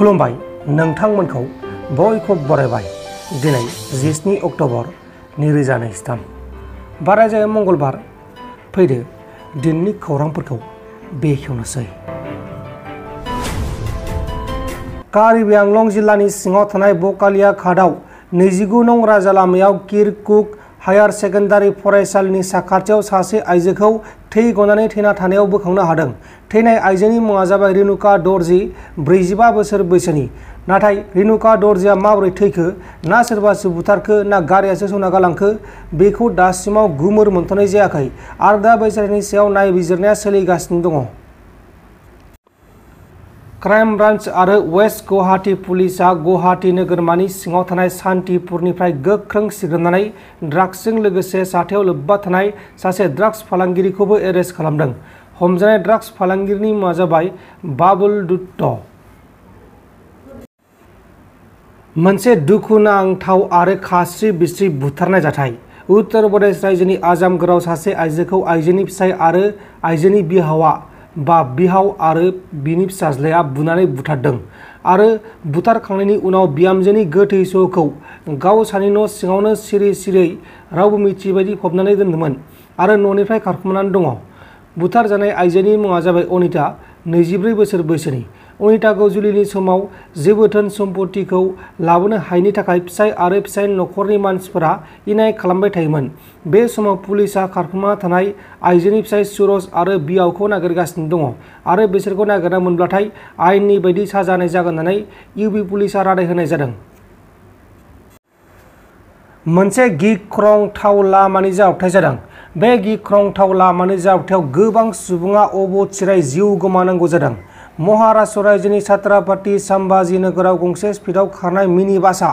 खुलुमबाय नोंथांमोनखौ बयखौ बरायबाय। दिनै 17 अक्ट'बर 2023 बारायजाया मंगलबार। फैदो दिननि खौरांफोरखौ बेखेवनोसै। कार्बि आंलं जिल्लानि सिङाव थानाय बकालिया घाटआव 29 नं राजा लामायाव किरकुक हायार सेकेन्डारि फरायसालिनि साखाथियाव सासे आइजोखौ थै गनानै थैना थानायाव बोखांनो हादों। थैनाय आइजोनि मुङा जाबाय रेनुका दर्जी, 45 बोसोर बैसोनि। नाथाय रेनुका दर्जीआ माबोरै थैखो, ना सोरबासो बुथारखो, ना गारियासो सौना गालांखो, बेखौ दासिमाव गुमुर मोनथ'नाय जायाखै आरो दा बैसागुनि सायाव नायबिजिरनाया सोलिगासिनो दङ। क्राइम ब्रान्च आरो वेस्ट गुवाहाटी पुलिसआ गुवाहाटी नोगोरमानि सिङाव थानाय सान्तिपुरनिफ्राय गोख्रों सिग्रोमनानै ड्राग्सजों लोगोसे साथायाव लोब्बा थानाय सासे ड्राग्स फालांगिरिखौबो एरेस्ट खालामदों। हमजानाय ड्राग्स फालांगिरिनि मुङा जाबाय बाबुल दत्त। मोनसे दुखुनांथाव आरो खास्रि बिस्रि बुथारनाय जाथाय। उत्तर प्रदेश रायजोनि आजमगढ़आव सासे आइजोखौ आइजोनि फिसाय आरो आइजोनि बिहाव आरो बिनि फिसाज्लाया बुनानै बुथारदों आरो बुथारखांनायनि उनाव बिहामजोनि गोथै सहखौ गावसानि न' सिङावनो सिरि रावबो मिथियै बायदि फबनानै दोनदोंमोन आरो न'निफ्राय खारखोमानानै दङ। बुथारजानाय आइजोनि मुङा जाबाय अनिता, 24 बोसोर बैसोनि। अनिताखौ जुलिनि समाव जेबो धोन सम्पथिखौ लाबोनो हायैनि थाखाय फिसाय आरो फिसायनि नखरनि मानसिफोरा इनाय खालामबाय थायोमोन। बे समाव पुलिसआ खारखोमा थानाय आइजोनि फिसाय सुरज आरो बिहावखौ नागिरगासिनो दङ आरो बिसोरखौ नागिरना मोनब्लाथाय आयेननि बायदि साजा होनाय जागोन होननानै इउपि पुलिसआ रादाय होनाय जादों। मोनसे गिख्रंथाव लामानि जाब्रबथाय जादों। बे गिख्रंथाव लामानि जाब्रबथायाव गोबां सुबुङा अबथिरायै जिउ गोमानांगौ जादों। महाराष्ट्र रायजोनि छत्रपति सम्भाजी नोगोराव गंसे स्पिडआव खारनाय मिनि बासआ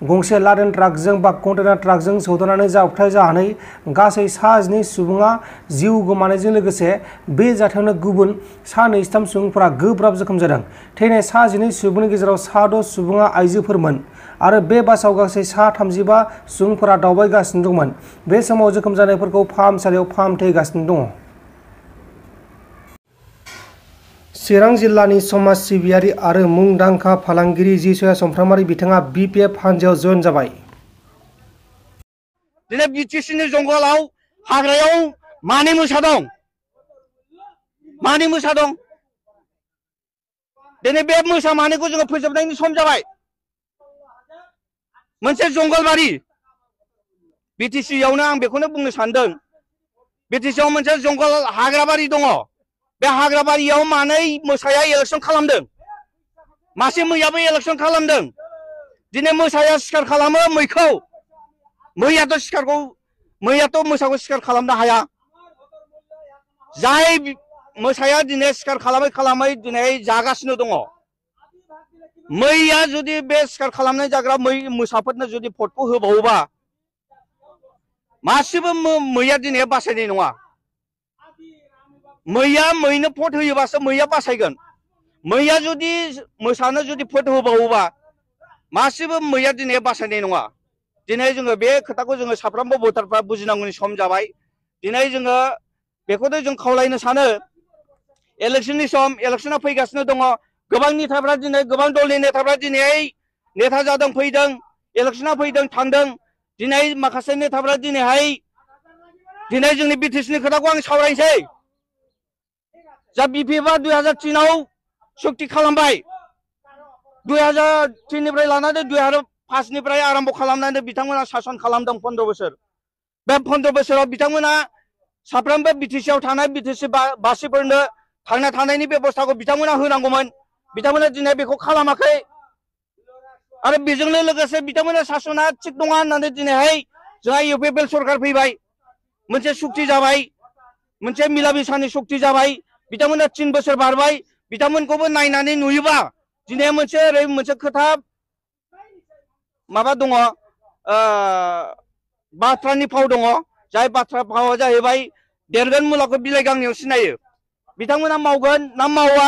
गंसे लादेन ट्राकजों बा कन्टेनार ट्राकजों सौदावनानै जाब्रबथाय जानानै गासै 9 सुबुङा जिउ गोमानायजों लोगोसे बे जाथायावनो गुबुन 23 सुबुंफोरा गोब्राब जोखोम जादों। थैनाय 19 सुबुंनि गेजेराव 6 सुबुङा आइजोफोरमोन आरो बे बासआव गासै 35 सुबुंफोरा दावबायगासिनो दंमोन। बे समाव जोखोम जानायफोरखौ फाहामसालियाव फाहामथाय होगासिनो दङ। चिरां जिल्लानि समाज सिबियारि आरो मुंदांखा फालांगिरि जिसया समफ्रामारि बिथाङा बिपिएफ हानजायाव जयेन जाबाय। दिनै बिटिसिनि जंगलाव हाग्रायाव मानै मोसा दं। दिनै बे मोसा मानैखौ जोङो फोजोबनायनि सम जाबाय। मोनसे जंगलबारि बिटिसियावनो आं बेखौनो बुंनो सानदों। बिटिसियाव मोनसे जंगल हाग्राबारि दङ। बे हाग्राबारियाव मानै मोसाया इलेक्सन खालामदों। मासे मैयाबो इलेक्सन खालामदों। दिनै मोसाया सिखार खालामो मैखौ। मैयाथ' मोसाखौ सिखार खालामनो हाया। जाय मोसाया दिनै सिखार खालामै दिनै जागासिनो दङ। मैया जुदि बे सिखार खालामनाय जाग्रा मोसाफोरनो जुदि भटखौ होबावोबा मासेबो मैया दिनै बासायनाय नङा। मैनो भट होयोबासो मैया बासायगोन। मैया जुदि मोसानो जुदि भट होबावोबा मासेबो मैया दिनै बासायनाय नङा। दिनै जोङो बे खोथाखौ जोङो साफ्रोमबो भटारफ्रा बुजिनांगौनि सम जाबाय। दिनै जोङो बेखौनो जों खावलायनो सानो, इलेक्सननि सम, इलेक्सना फैगासिनो दङ। गोबां नेताफ्रा दिनै, गोबां दलनि नेताफ्रा दिनै नेता जादों, फैदों, इलेक्सना फैदों, थांदों। दिनै माखासे नेताफ्रा दिनै जोंनि बिटिसिनि खोथाखौ आं सावरायनोसै। जा बिपिएफआ 2003 आव सक्ति खालामबाय। 2003 निफ्राय लानानै 2005 निफ्राय आरम्भ खालामनानै बिथांमोना सासन खालामदों 15 बोसोर। बे 15 बोसोराव बिथांमोना साफ्रोमबो बिटिसिआव थानाय बिटिसि बासिफोरनो थांना थानायनि बेबस्थाखौ बिथांमोना होनांगौमोन। बिथांमोना दिनै बेखौ खालामाखै आरो बेजोंनो लोगोसे बिथांमोना सासना थिग नङा होननानै दिनैहाय जोंहा इउपिपिएल सरकार फैबाय। मोनसे सुक्ति जाबाय, मोनसे मिला मिसानि सुक्ति जाबाय। बिथांमोना 3 बोसोर बारबाय। बिथांमोनखौबो नायनानै नुयोबा दिनै मोनसे खोथा माबा दङ, बाथ्रानि फाव दङ। जाय बाथ्रा फावा जाहैबाय, देरगोन मुलाखौ बिलाइ गांनैयाव सिनायो। बिथांमोना मावगोन ना मावा,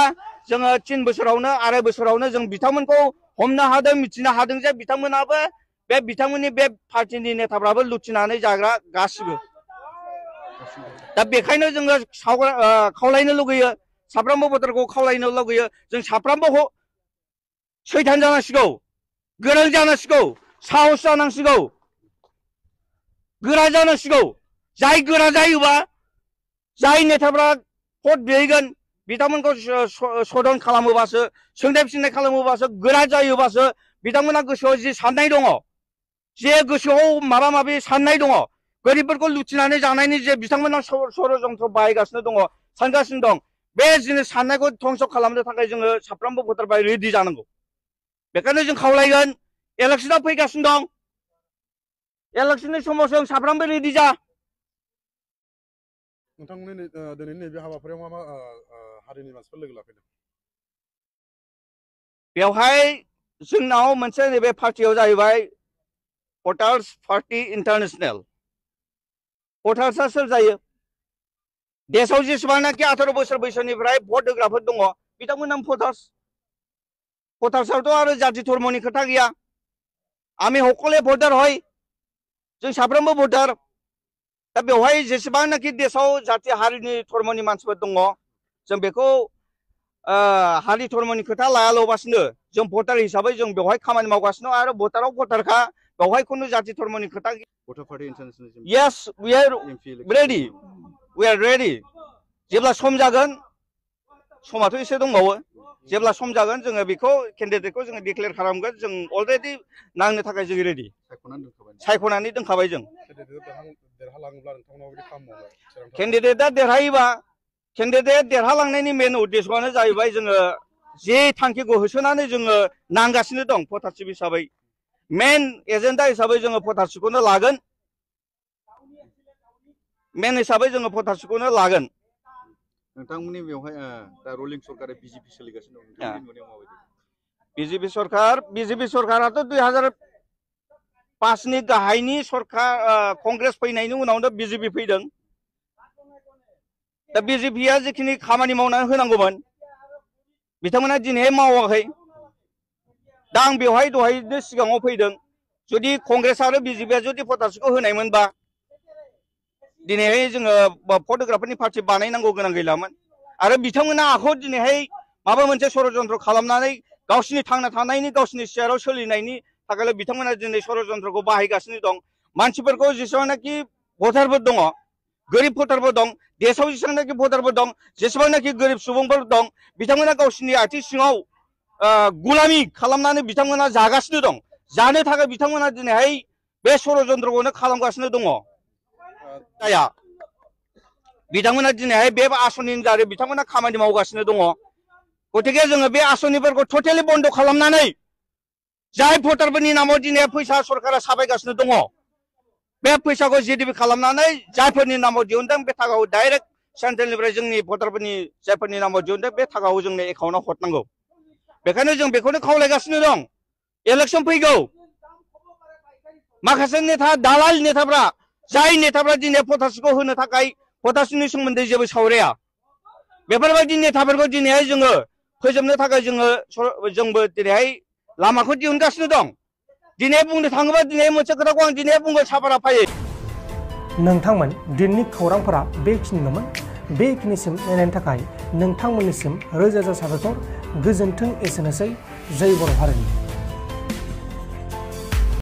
जोङो 3 बोसोरावनो 2.5 बोसोरावनो जों बिथांमोनखौ हमनो हादों, मिथिनो हादों जे बिथांमोनाबो बिथांमोननि बे पार्टिनि नेताफ्राबो लुथिनानै जाग्रा गासिबो। दा बेखायनो जोङो खावलायनो लुगैयो, साफ्रोमबो भटारखौ खावलायनो लुगैयो, जों साफ्रोमबो सैथान जानांसिगौ गोरों जानांसिगौ साहस जानांसिगौ गोरा जानांसिगौ जाय गोरा जायोबा जाय नेताफ्रा भट बिहैगोन बिथांमोनखौ सदन खालामोबासो सोंनाय फिननाय खालामोबासो गोरा जायोबासो बिथांमोना गोसोआव जि साननाय दङ जे गोसोआव माबा माबि साननाय दङ गोरिबफोरखौ लुथिनानै जानायनि जे बिथांमोना षड़यन्त्र बाहायगासिनो दङ सानगासिनो दं बे जिनिस साननायखौ धंस खालामनो थाखाय जोङो साफ्रोमबो भटारफ्रा रेडि जानांगौ बेखायनो जों खावलायगोन इलेक्शना फैगासिनो दं इलेक्शननि समाव जों साफ्रोमबो रेडि जा नोंथांमोननि दिनैनि नैबे हाबाफारियाव मा मा हारिनि मानसिफोर लोगो लाफैदों बेवहाय जोंनाव मोनसे नैबे पार्टियाव जाहैबाय भटार्स पार्टी इन्टारनेशनेल भटार्सआ सोर जायो देशआव जेसेबांनाखि 18 बोसोर बैसोनिफ्राय भट होग्राफोर दङ बिथांमोना भटार्स भटार्सआवथ' आरो जाति धर्मनि खोथा गैया आमी हकले भटार हय जों साफ्रोमबो भटार दा बेवहाय जेसेबांनाखि देशआव जाति हारिनि धर्मनि मानसिफोर दङ जों बेखौ हारि धर्मनि खोथा लायाल'बासिनो जों भटार हिसाबै जों बेवहाय खामानि मावगासिनो आरो भटाराव भटारखा बेवहाय खुनु जाति धर्मनि खोथा भटार party international yes we are ready जेब्ला सम जागोन समाथ' एसे दंबावो जेब्ला सम जागोन जोङो बेखौ केन्डिडेटखौ जोङो डिक्लेयार खालामगोन जों अलरेडि नांनो थाखाय जों रेडि सायख'नानै दोनखाबाय जों केन्डिडेटआ देरहायोबा केन्डिडेट देरहालांनायनि मेन उद्देश्यआनो जाहैबाय जोङो जे थांखिखौ होसोनानै जोङो नांगासिनो दं भटारशिप हिसाबै मेन एजेन्डा हिसाबै जोङो भटारशिपखौनो लागोन मेन हिसाबै जोङो भटारशिपखौनो लागोन नोंथांमोननि बेवहाय दा रुलिं सरकारा बिजेपि सोलिगासिनो दं नोंथांमोननि नुनायाव माबायदि बिजेपि सरकाराथ' 2005 नि गाहायनि सरकार कंग्रेस फैनायनि उनावनो बिजेपि फैदों दा बिजेपिया जिखिनि खामानि मावनानै होनांगौमोन बिथांमोना दिनैहाय मावाखै दा आं बेवहाय दहायनो सिगाङाव फैदों जुदि कंग्रेस आरो बिजेपिया जुदि भटारशिपखौ होनायमोनबा दिनैहाय जोङो भट होग्राफोरनि पार्टि बानायनांगौ गोनां गैलामोन आरो बिथांमोना आखौ दिनैहाय माबा मोनसे षड़यन्त्र खालामनानै गावसिनि थांना थानायनि गावसिनि सियाराव सोलिनायनि थाखायल' बिथांमोना दिनै षड़यन्त्रखौ बाहायगासिनो दं मानसिफोरखौ जेसेबांनाखि भटारफोर दङ गोरिब भटारफोर दं देशआव जेसेबांनाखि भटारफोर दं जेसेबांनाखि गोरिब सुबुंफोर दं बिथांमोना गावसिनि आथिं सिङाव गुलामी खालामनानै बिथांमोना जागासिनो दं जानो थाखाय बिथांमोना दिनैहाय बे षड़यन्त्रखौनो खालामगासिनो दङ जाया बिथांमोना दिनैहाय बे आसनिनि दारै बिथांमोना खामानि मावगासिनो दङ गतिके जोङो बे आसनिफोरखौ टटेलि बन्द खालामनानै जाय भटारफोरनि नामाव दिनै फैसा सरकारा साबायगासिनो दङ बे फैसाखौ जिडिपि खालामनानै जायफोरनि नामाव दिहुनदों बे थाखाखौ डाइरेक्ट सेन्ट्रेलनिफ्राय जोंनि भटारफोरनि जायफोरनि नामाव दिहुनदों बे थाखाखौ जोंनो एकाउन्टआव हरनांगौ बेखायनो जों बेखौनो खावलायगासिनो दं इलेक्शन फैगौ माखासे नेता दालाल नेताफ्रा जाय नेताफ्रा दिनै भटारशिपखौ होनो थाखाय भटारशिपनि सोमोन्दै जेबो सावराया बेफोरबायदि नेताफोरखौ दिनैहाय जोङो फोजोबनो थाखाय जोंबो दिनैहाय लामाखौ दिहुनगासिनो दं दिनै बुंनो थाङोबा दिनै मोनसे खोथाखौ आं दिनै बुंगोन साफारा फायो नोंथांमोन दिननि खौरांफोरा बेखिनिल'मोन बेखिनिसिम नायनायनि थाखाय नोंथांमोननिसिम रोजा रोजा साबायखर गोजोन्थों एसेनोसै जय बर' हारिनि